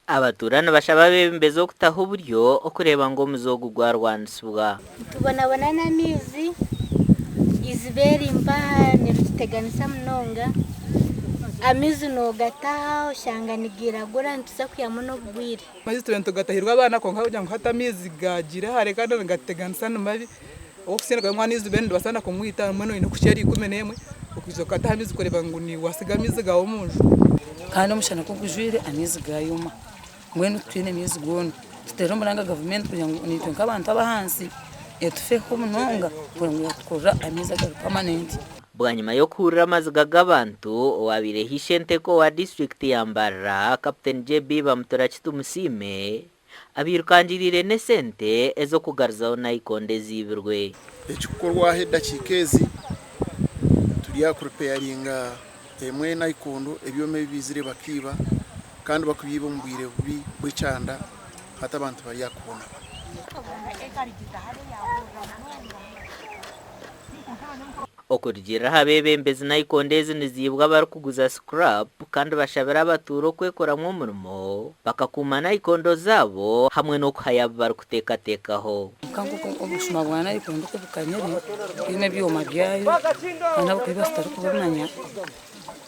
Abatuura nibashaba abeebembezi okutaho oburyo okureeba ngu omuze ogu gwarwanisibwa. Nitubonabona n'amaizi, eiziba eri mpaha nirituteganisa munonga, amaizi noogataha oshanga nigairagura nituza kwihamu n'obugwire. Amaizi tubaire nitugatahirwa abaana kwonka kugira ngu hati amaizi gaagiire hare kandi nigatuteganisa ni mabi, ow'okusinga omwana eiziba eri niribaasa na kumwita mbwenu oine kuhitsya 11 okwija okataha amaizi kureeba ngu waasiga amaizi gaawe omu nju. Kandi omushana ku gujwire amaizi gaayoma mbwenu titwine maizi goona. Tuteere omuranga gavumenti kugira ngu naitwe nk'abantu ab'ahansi etufeho munonga kugira ngu yatukorera amaizi agari pamanenti. Bwanyima y'okuhurira amaziga g'abantu, owabaireho ishenteko wa disiturikiti ya Mbarara, Captain JB Bamuturaki Tumusiime, abairukangiriire n'esente ez'okugaruzaho nayikondo eziibirwe. Ekikukorwaho edakiika ezi, turi aha kuripeyaringa emwe nayikondo ebyoma ebi baizire bakiiba kandi bakubiiba omu bwire bubi bw'ekyanda hati abantu bari aha kubonabona. Okurugiirira aha beebembezi nayikondo ezi niziibwa abarikuguza scrap kandi bashabire abatuura okwekoramu omurimo bakakuuma nayikondo zaabo hamwe n'okuhayo abu barikuteekateekaho. Kwonka nk'oku obushuma bwa nayikondo oku bukanyire bwine ebyoma byayo kandi ahabw'okuba tutarikubimanya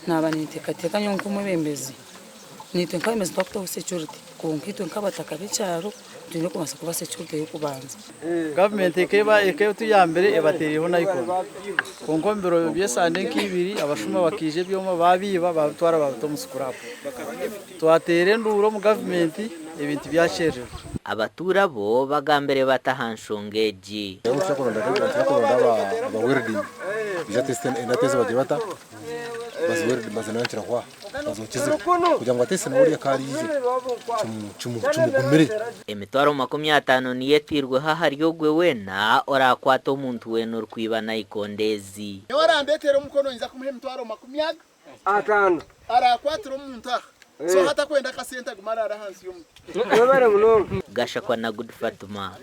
naaba ninteekateeka nyowe nk'omwebembezi naitwe nk'abeebembezi nitwakutaho security kwonka itwe nk'abataka b'ekyaro Twine kubaasa kuba security ey'okubanza. Gavumenti ekaba etuyambire ebatereireho nayikondo kwonka omu biro by'esande nk'ibiri abashuma bakaija ebyoma baabiiba baabitwara baabita omu sikurapu. Twateera enduuru omu gavumenti ebintu byakyerererwa. Abatuura bo bagambire bata aha nshonga egi? Emitwaro 50 niyo etairweho ahari ogwe weena oraakwate omuntu weena orikwiba nayikondo ezi. Nyowe arandeetera omukono nyinza kumuha emitwaro makumi ataano araakwatire omuntu aha so hati akwenda akasente agume araare ahansi y'omuti. Gashakwa na Good Fatuma.